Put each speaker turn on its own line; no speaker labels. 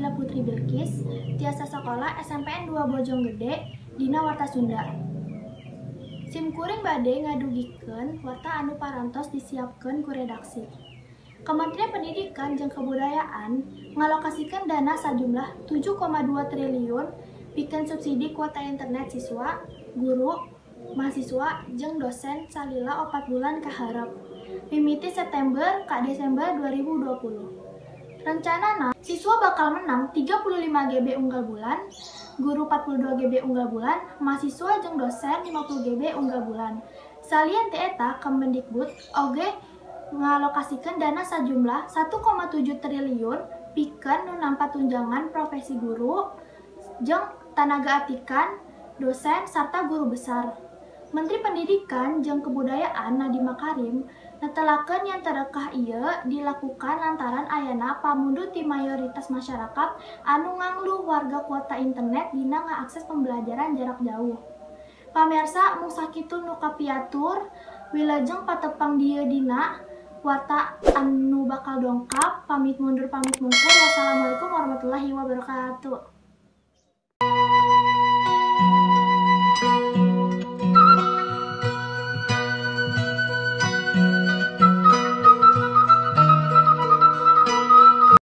Nabila Putri Bilqis, tiasa sekolah SMPN 2 Bojonggede, dina Warta Sunda. Sim kuring bade ngadugikeun warta anu parantos disiapkeun ku redaksi. Kementerian Pendidikan jeung Kebudayaan ngalokasikeun dana sajumlah 7,2 triliun pikeun subsidi kuota internet siswa, guru, mahasiswa, jeung dosen salila 4 bulan kaharep, mimiti September ka Desember 2020. Rencanana, siswa bakal menang 35 GB unggal bulan, guru 42 GB unggal bulan, mahasiswa jeung dosen 50 GB unggal bulan. Salian ti eta, Kemendikbud oge ngalokasikeun dana sajumlah 1,7 triliun pikeun nu nampa tunjangan profesi guru jeung tanaga atikan, dosen, sarta guru besar. Menteri Pendidikan jeung Kebudayaan Nadiem Makarim netelakeun yen terekah ieu dilakukan lantaran ayana pamundu ti mayoritas masyarakat anu ngangluh warga kuota internet dina ngaakses pembelajaran jarak jauh. Pamirsa, mung sakitu nu kapiatur, wilujeng patepang dieu dina warta anu bakal dongkap. Pamit mundur, pamit mungkur. Wassalamualaikum warahmatullahi wabarakatuh.